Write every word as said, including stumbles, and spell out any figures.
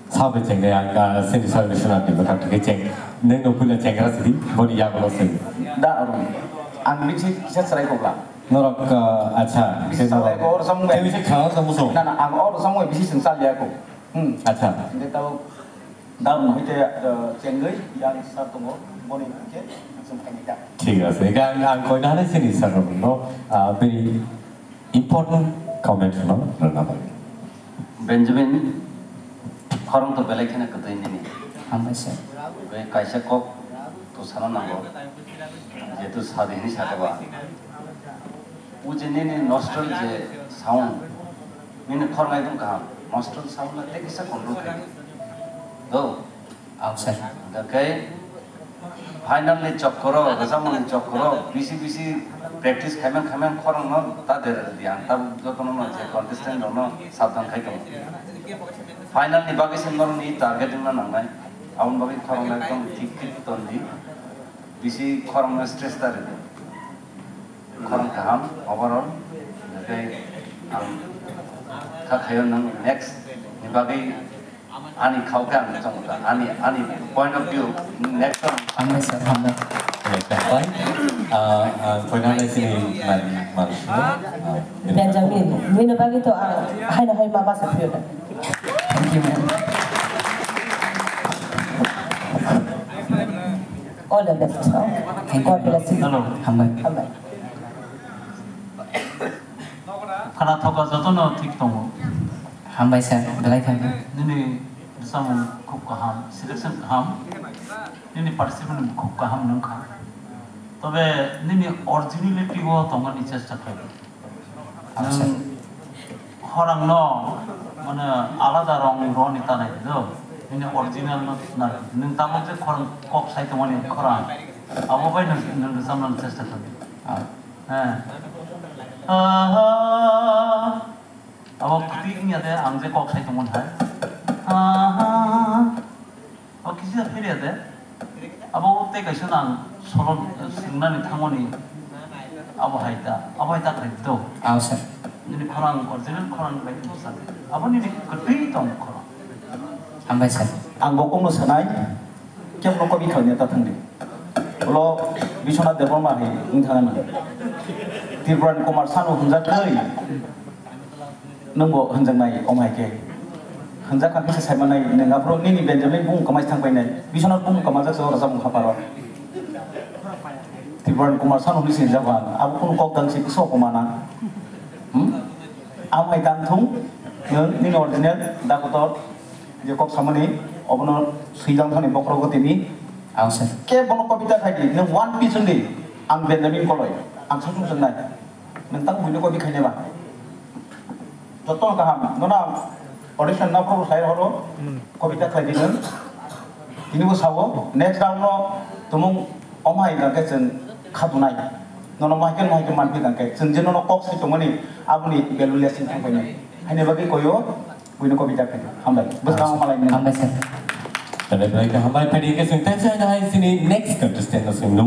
Sabai chengnai ang, ah, sini service na di bakang thangwi cheng. Neng no puila chengra sidi, boni yagulo sini. Da, Arun. Ang bisi kisa chwrai kokla. Norok, ah, acha, bisi khe chwrai norok. Ko, or samung bai. Tei bisi khana tong muso. Na, na, ang or samung bai bisi sing chal ya ko. Hmm. Acha. Hingke tabo da, Arun, hoite, ah, chengwi yang sar tongo, boni hingke sing khaini da. Thik ase. Hingke ang, ang koina hanai sini sar no, ah, bini Important comment no rwna bagwi. Benjamin, khorang to belai kheno kwtwi nini. Hambai sir. Bai kaisa kok to sana nango. Jehetu sadi hinwi saka ba. O je nini nostril je sound, nini khorang ekdom kaham. Nostril sound na tei kisa control khai. Do. Aw, sir. Hwnkhe final ni chokkoro, rwchapmung ni chokkoro, bisi bisi practice khaimang khaimang khorang no ta der di ang, tabuk jotono no je contestant rok no sabdan khai tongo. Final ni bagwi se norok ni target wngna nangnai, aboni bagwi khorang no ekdom thik thik ton di, bisi khorang no stress ta rw di. Khorang kaham, overall, hwnkhe ang kha khayo nwng next ni bagwi ani khao khe ang chong kha, ani, ani point of view, next time. Hambai sir, hambai. Hambai. Ah, ah, koina nai sini mari, mari. Ah, Benjamin, nwino bagwi to ang haino hai ma basa phiyona. Thank you, ma'am. All the best, no? Thank you, God bless you. Hello. Hambai. Hambai. Khana thoka jotono thik tongo. Hambai sir, belai thangkha. Nini rwchapmung khub kaham, selection kaham, nini participant khub kaham nungkha. Tobe nini originality o tongmani chesta khlai. Acha. Nwng khorang no, mane, alada rong roni ta nai do. Nini original no na. Nwng tamo je khorang kok sai tongmani khorang. Abo bai nwng, nwng rwchapna chesta khlai. Ah. He. Aha. Abo kwtwi wngya de, ang je kok sai tongmani hai. Aha. O kisa phirya de. Abo tei kaisa nang solo swngnani thangmani abo hai ta, abo hai ta khlai do. Aw, sir. Nini khorang original khorang bai sa. Abo nini kwtwi tong khorang. Hambai sir. Ang bo kongno sanai, kebo no kobi khalni ta thangdi. Ulo Biswanath Debbarma hai wng thangna nang. Tripurani Kumar Sanu hwnjak tei. Nwng bo hwnjaknai, omo hai khe. Hwnjak kha khe se saimanai, nwng aphuru nini Benjamin bung kwmai thang painai. Biswanath bung kwmajak se oro chamung khaparo. Tripurani Kumar Sanu hwnwi sinijak ang. Abo kunu kok dang se kisa koma na. Hmm? Amo hai tang thung, nwng nini original, da kotor, je kok samani, obono swijang thani bokhorok tini. Aw, sir. Khe bono kobita khai di, nwng one piece wng di, ang Benjamin Koloi, ang sung sung nai. Nwng tang buino kobi khainai ba. Joto kaham, nono ang audition na phuru sai horo, kobita khlai di nwng. Tini bo sao, next round no tumung omo hai hwnkhe chwng khatunai. Nono omo hai khe, omo hai khe manphi hwnkhe chwng je nono kok se tongmani, aboni value less wng thang painai. Haini bagwi koyo, buino kobita khlai di. Hambai. Bwskango malai nini. Hambai sir. Tale belai khe hambai, phaidi khe chwng tei chai hai sini next contestant no chwng nungwi.